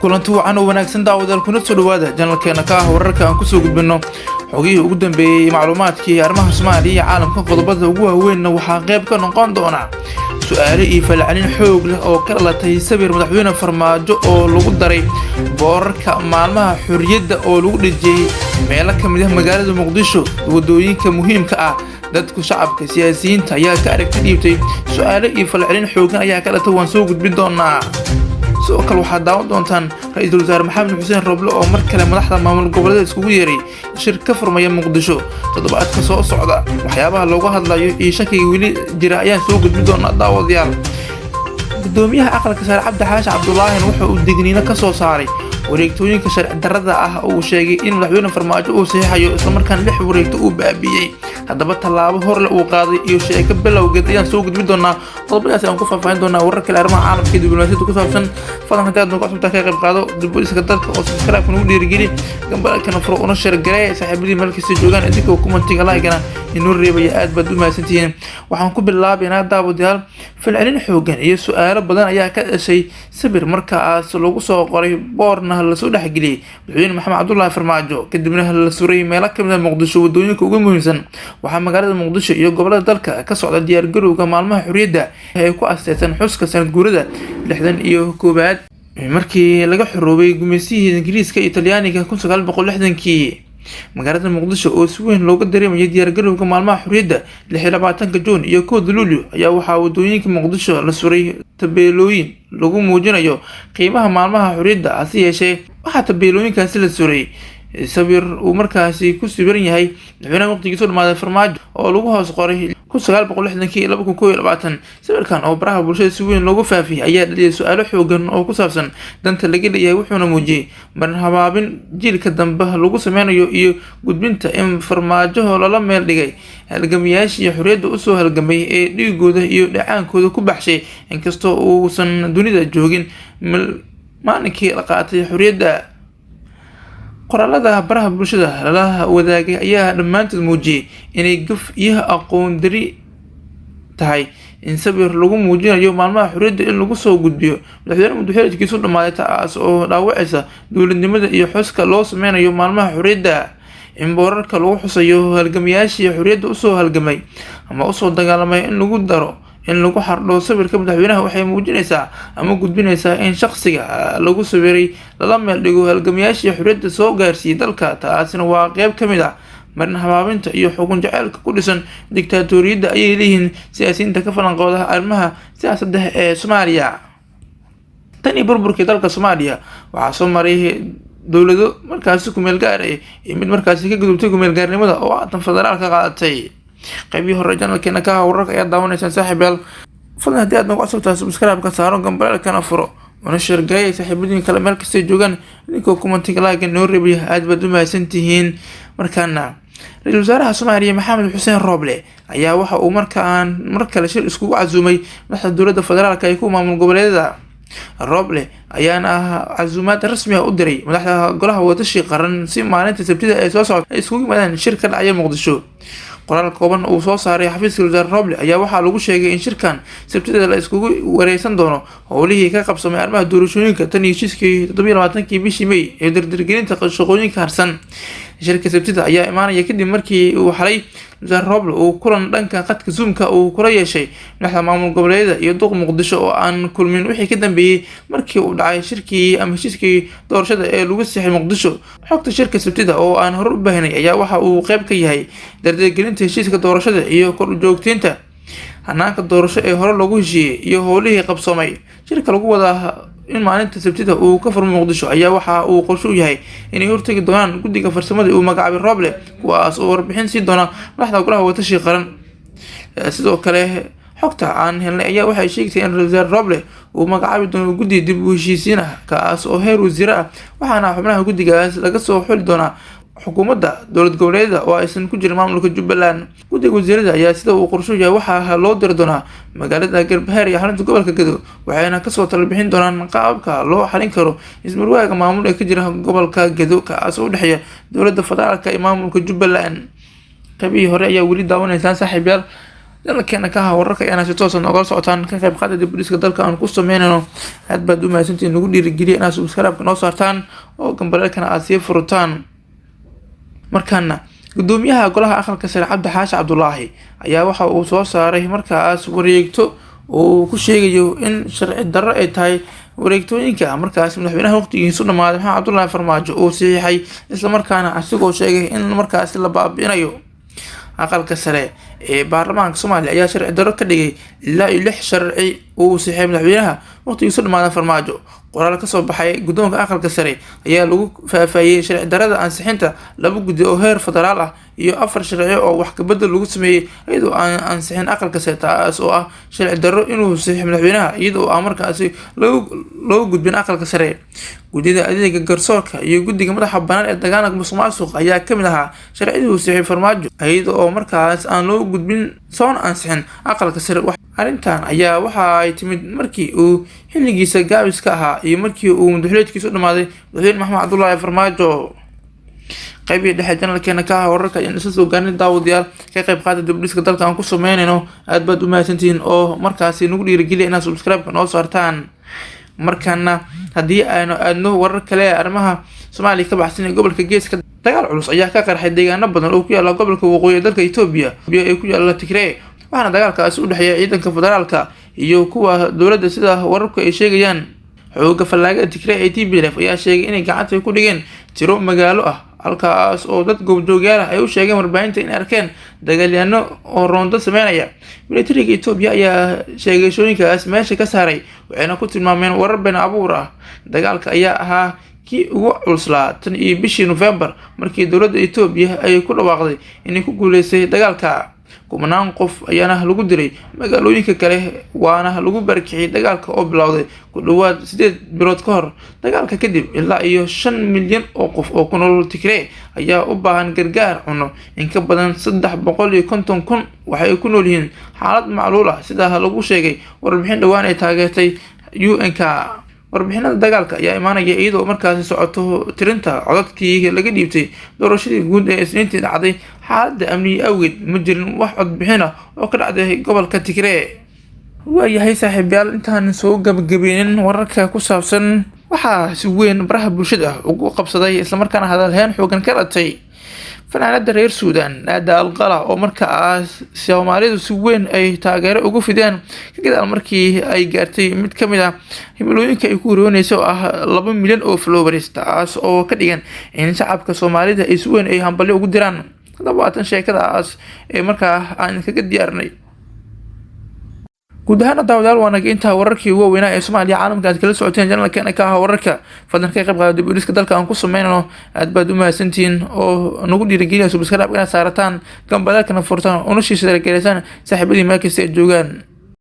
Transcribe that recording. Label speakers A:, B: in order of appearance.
A: Kulanti wacan oo wanaagsan, daawadayaal, kuna soo dhawaada janalkeena ka ah wararka aan kusoo gudbino xogihii ugu dambeeyey, macluumaadkii arrimaha Soomaaliya iyo caalamka. Qodobada ugu waaweynna waxaa qayb ka noqon doona su-aalo iyo falcelin xoog leh oo ka dhalatay sawir madaxweyne Farmaajo oo lagu daray boorarka maalmaha xorriyadda oo lagu dhejiyey meelo ka mid ah magaalada Muqdisho, wadooyinka muhiimka ah. Dadku shacabka, siyaasiyiinta ayaa ka aragti dhiibtay. Su-aalo iyo falcelin xoogan ayaa ka dhalatay, waan soo gudbin doonaa. Sidoo kale waxaad daawan doontaan ra-iisul wasaare Maxamed Xuseen Roble oo mar kale madaxda maamul goboleeda iskugu yeeray shir ka furmaya Muqdisho toddobaadka soo socda. Waxyaabaha looga hadlayo iyo shakiga weli jira ayaan soo gudbin doonaa, daawadayaal. Gudoomiyaha aqalka sare Cabdi Xaashi Cabdulaahin wuxa uu digniino ka soo saaray wareegtooyinka sharci darrada ah oo uu sheegay in madaxweyne Farmaajo uu saxiixayo, islamarkaana lix wareegto uu baabi'iyey. Haddaba tallaabo horle uu qaaday iyo sheeko bilowgeed ayaan soo gudbin doonaa. Qodobadaas ayaan ku faahfaahin doonaa, warar kale, arrimaha caalamka iyo diblomaasiyadda ku saabsan. Fadlan haddii aad nagu cusubtahay, ka qayb qaado dib u dhiska dalka oo subscribe nagu dhiirigeli, gambalkana furo, una share garee saaxiibadii meel kasta joogaan, idinkoo commentiga, like-gana inoo reebaya. Aad baad u mahadsantihiin. Waxaan ku bilaabaynaa, daawadayaal, falcelin xoogan iyo su-aalo badan ayaa ka dhashay sawir markaas lagu soo qoray boorna lasoo dhexgeliyey madaxweyne Maxamed Cabdulaahi Farmaajo, kadibna la suray meelo kamid ah Muqdisho, wadooyinka ugu muhiimsan. Waxaa magaalada Muqdisho iyo gobolada dalka ka socda diyaargarowga maalmaha xorriyadda ay ku asteysan xuska sanad guurada 61aad markii laga xoroobay gumeysihii Ingiriiska iyo Talyaaniga 1960-kii. Magaalada Muqdisho oo si weyn looga dareemayo diyaargarowga maalmaha xorriyadda, 26-ka Juun iyo 1-da Luulyo, ayaa waxaa wadooyinka Muqdisho la suray tabeelooyin lagu muujinayo qiimaha maalmaha xorriyadda. Hase yeeshee, waxaa tabeelooyinkaasi la suray sawir uu markaasi ku sawiran yahay madaxweynaha waqtigiisu dhamaaday Farmaajo oo lagu hoos qoray 1960-kii 2021. Sawirkan oo baraha bulshada si weyn loogu faafiyay ayaa dhaliyay su-aalo xoogan oo ku saabsan danta laga leeyahay, wuxuuna muujiyey marin habaabin jiilka dambe lagu sameynayo iyo gudbinta in Farmaajoho lala meel dhigay halgamayaashii xorriyadda usoo halgamay ee dhiigooda iyo dhacaankooda ku baxshay, inkastoo uusan dunida joogin maalinkii la qaatay xorriyadda. Qoraalada baraha bulshada lala wadaagay ayaa dhammaantood muujiyey inay gaf iyo aqoon dari tahay in sawir lagu muujinayo maalmaha xorriyadda in lagu soo gudbiyo madaxweyne muddo-xileedkiisu dhamaaday, taas oo dhaawacaysa dowladnimada iyo xuska loo sameynayo maalmaha xorriyadda. In boorarka lagu xusayo halgamayaashii xorriyadda usoo halgamay ama usoo dagaalamay in lagu daro, in lagu xardho sawirka madaxweynaha, waxay muujinaysaa ama gudbinaysaa in shaqsiga lagu sawiray lala meel dhigo halgamayaashii xorriyadda soo gaarsiiyey dalka. Taasina waa qeyb ka mid ah marin habaabinta iyo xukun jaceylka ku dhisan dictaatoriyadda, ayay leeyihiin siyaasiyiinta ka falanqooda arrimaha siyaasadda ee Soomaaliya. Tan iyo burburkii dalka Soomaaliya, waxaa soo maray dowlado markaasi kumeel gaar ah iyo mid markaasi ka gudubtay kumeel gaarnimada oo haatan federaal ka qaadatay. Qaybihii hore janalkeena ka wararka ayaad daawanaysaan, saaxiibayaal. Fadlan haddii aad nagu cusubtahay, subscribe-ka saaro, gambaleelkana furo, una share gareeya saaxiibadiin kale meel kastay joogaan, idinkoo commentiga, like noo reebaya. Aad baad u mahadsantihiin. Markaana ra-iisul wasaaraha Soomaaliya Maxamed Xuseen Rooble ayaa waxa uu markaan mar kale shir iskugu casuumay madaxda dowladda federaalka ee ku maamul goboleedyada. Rooble ayaana ah casuumaad rasmi ah u diray madaxda golaha wadatashiga qaran si maalinta Sabtida ee soo socota ay iskugu yimaadaan shir ka dhacaya Muqdisho. Qoraal kooban uu soo saaray xafiiska wasaare Roble ayaa waxaa lagu sheegay in shirkan Sabtida la iskugu wareysan doono howlihii ka qabsamay arrimaha doorashooyinka tan iyo heshiiskii 27-kii bishii May ee dardargelinta shaqooyinka harsan. Shirka Sabtida ayaa imaanaya kadib markii uu xalay wasaare Roble uu kulan dhanka khadka Zoomka uu kula yeeshay madaxda maamul goboleedyada iyo duq Muqdisho oo aan kulmin wixii ka dambeeyey markii uu dhacay shirkii ama heshiiskii doorashada ee lagu sixay Muqdisho. Xogta shirka Sabtida oo aan hore u baahinay ayaa waxa uu qeyb ka yahay dardargelinta heshiiska doorashada iyo kor u joogteynta hanaanka doorasho ee hore loogu heshiiyey iyo howlihii qabsoomay. Shirka lagu wadaa in maalinta Sabtida uu ka furmo Muqdisho ayaa waxa uu qorshe u yahay inay hortagi doonaan guddiga farsamada uu magacaabay Roble, kuwaas oo warbixin siin doona madaxda golaha wadatashiga qaran. Sidoo kale, xogta aan helnay ayaa waxay sheegtay in ra-iisul wasaare Roble uu magacaabi doono guddi dib u heshiisiin ah, kaas oo heer wasiire ah, waxaana xubnaha guddigaas laga soo xuli doonaa xukuumadda dowlad goboleedyada oo aysan ku jirin maamulka Jubbaland. Guddiga wasiirada ayaa sida uu qorshu yahay waxaa loo diri doonaa magaalada Garbahaar iyo xarunta gobolka Gado, waxayna kasoo talabixin doonaan qaababka loo xalin karo ismarwaaga maamul ee ka jira gobolka Gado, kaas oo u dhexeeya dowladda federaalka iyo maamulka Jubbaland. Qaybihii hore ayaa weli daawanaysaan, saaxiibayaal. Janalkeena ka aha wararka ayaana si toosa noogala socotaan. Ka qayb qaada dib u dhiska dalka aan ku sameynayno. Aad baad u mahadsantihiin, nagu dhiirigeliya inaad subscribe-ka noo saartaan oo gambaleelkana aad sii furutaan. Markaana gudoomiyaha golaha aqalka sare Cabdi Xaashi Cabdulaahi ayaa waxa uu soo saaray markaas wareegto uu ku sheegayo in sharci darro ay tahay wareegtooyinka markaas madaxweynaha waqtigiisu dhamaaday Maxamed Cabdulaahi Farmaajo uu saxiixay, islamarkaana asigoo sheegay in markaasi la baabi'inayo. Aqalka sare ee baarlamaanka Soomaaliya ayaa sharci darro ka dhigay ilaa iyo 6 sharci uu saxiixay madaxweynaha waqtigiisu dhamaaday Farmaajo. Qoraal kasoo baxay guddoonka aqalka sare ayaa lagu faahfaahiyey sharci darrada ansixinta 2 guddi oo heer federaal ah iyo 4 sharci oo wax kabedel lagu sameeyey iyadoo aan ansixin aqalka sare, taas oo ah sharci darro inuu saxiixo madaxweynaha iyadoo aan markaasi loogu gudbin aqalka sare. Guddida adeega garsoorka iyo guddiga madaxa bannaan ee dagaalanka musuqmaasuqa ayaa kamid ahaa sharciyadii uu saxiixay Farmaajo iyada oo markaas aan loo gudbin soona ansixin aqalka sare. Arrintan ayaa waxa ay timid markii uu xilligiisa gaabiska ahaa iyo markii uu madaxweynkiisu dhamaaday madaxweyne Maxamed Cabdulaahi Farmaajo. Qaybihii dhexe janalkeena ka ah wararka ayaan isla soo gaarnay. Daawadayaal, ka qayb qaata dib u dhiska dalka aan ku sameynayno. Aad baad u mahadsantihiin oo markaasi nagu dhiirigeliya inaad subscribe-ka noo saartaan. Markaana haddii aynu aadno warar kale arrimaha Soomaaliya ka baxsan ee gobolka Geeska, dagaal culus ayaa ka qarxay deegaano badan oo ku yaala gobolka waqooyi ee dalka Itoobiya ee ku yaala Tigray, waxaana dagaalkaasi u dhexeeya ciidanka federaalka iyo kuwa dowladda sida wararku ay sheegayaan. Xoogga fallaagada Tigray ee TPLF ayaa sheegay inay gacanta ku dhigeen tiro magaalo ah, halkaas oo dad goobjoogyaal ah ay u sheegeen warbaahinta inay arkeen dagaalyahanno oo roondo sameynaya. Militariga Itoobiya ayaa sheegashooyinkaas meesha ka saaray, waxayna ku tilmaameen warar been abuur ah. Dagaalka ayaa ahaa kii ugu culslaa tan iyo bishii November, markii dowladda Itoobiya ay ku dhawaaqday inay ku guuleysay dagaalka. Kumanaan qof ayaana lagu dilay magaalooyinka kale, waana lagu barakiciyay dagaalka oo bilowday ku dhawaad 8 bilood ka hor. Dagaalka kadib ilaa iyo 5 milyan oo qof oo ku nool Tigray ayaa u baahan gargaar cunno. In ka badan 350,000 waxay ku nool yihiin xaalad macluul ah, sida lagu sheegay warbixin dhowaan ay taageertay UN-ka. Warbixinada dagaalka ayaa imaanaya iyadoo markaasi socoto tirinta codadkii laga dhiibtay doorashadii guud ee Isniintii dhacday. Xaaladda amniga awgeed ma jirin wax codbixin ah oo ka dhacday gobolka Tigray. Waayahay saaxiibayaal, intaan soo gabagabeynin wararka ku saabsan, waxaa si weyn baraha bulshada ugu qabsaday islamarkaana hadalheyn xoogan ka dhatay fanaanada reer Suudaan Naada Alqala, oo markaas Soomaalidu si weyn ay taageero ugu fideen ka gadaal markii ay gaartay mid ka mid ah himilooyinka ay ku horiyoonaysa oo ah 2 milyan oo followers, taas oo ka dhigan in shacabka Soomaalida ay si weyn ay hambalyo ugu diraan. Haddaba waatan sheekadaas ee markaa aan kaga diyaarinay. Guud ahaan daawadayaal, waa naga intaa wararkii ugu waaweynaa ee Soomaaliya caalamka aad kala socoteen janalkeena ka ah wararka. Fadlan ka qayb qaada dib u dhiska dalka aan ku sameynayno. Aad baad u mahadsantihiin oo nagu dhiirigeliya subscribe inaad saarataan, gambaleelkana furtaan, una shiisadagelisaan saaxiibadii meel kasta ay joogaan.